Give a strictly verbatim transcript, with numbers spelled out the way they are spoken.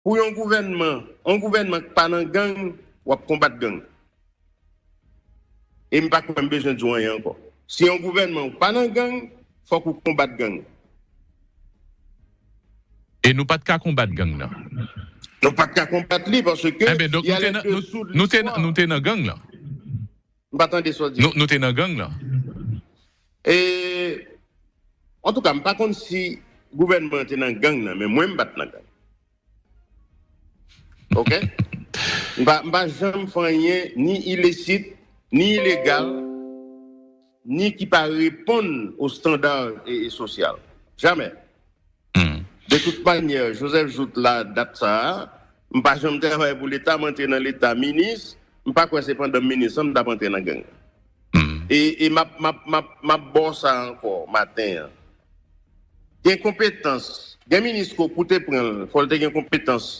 Pou yon gouvènman, yon gouvènman k pa nan gang, w ap konbat gang. E m pa kwè m bezwen di w anyen ankò. Si yon gouvènman ou pa nan gang, fòk ou konbat gang. E nou pa t ka konbat gang nan. Nou pa t ka konbat li paske Enben, donk nou te nan, nou, nou te, nou te nan gang lan. M pa tande sa w di. Nou, nou te nan gang lan. E antouka, m pa konn si gouvènman an te nan gang nan, men mwen m pa t nan gang. Ok? M pa, m pa janm fè anyen ni ilesit, ni ilegal, ni ki pa reponn o standard e, e sosyal. Jamè. De tout manyè, Joseph Jouthe la, dat sa a, m pa janm travay pou Leta, m antre nan Leta minis, m pa kwè se pandan m minis an m t ap antre nan gang. E, e m ap, m ap, m ap, m ap ba w sa ankò maten an. Gen konpetans, gen minis ke w pou te pran l, fò l te gen konpetans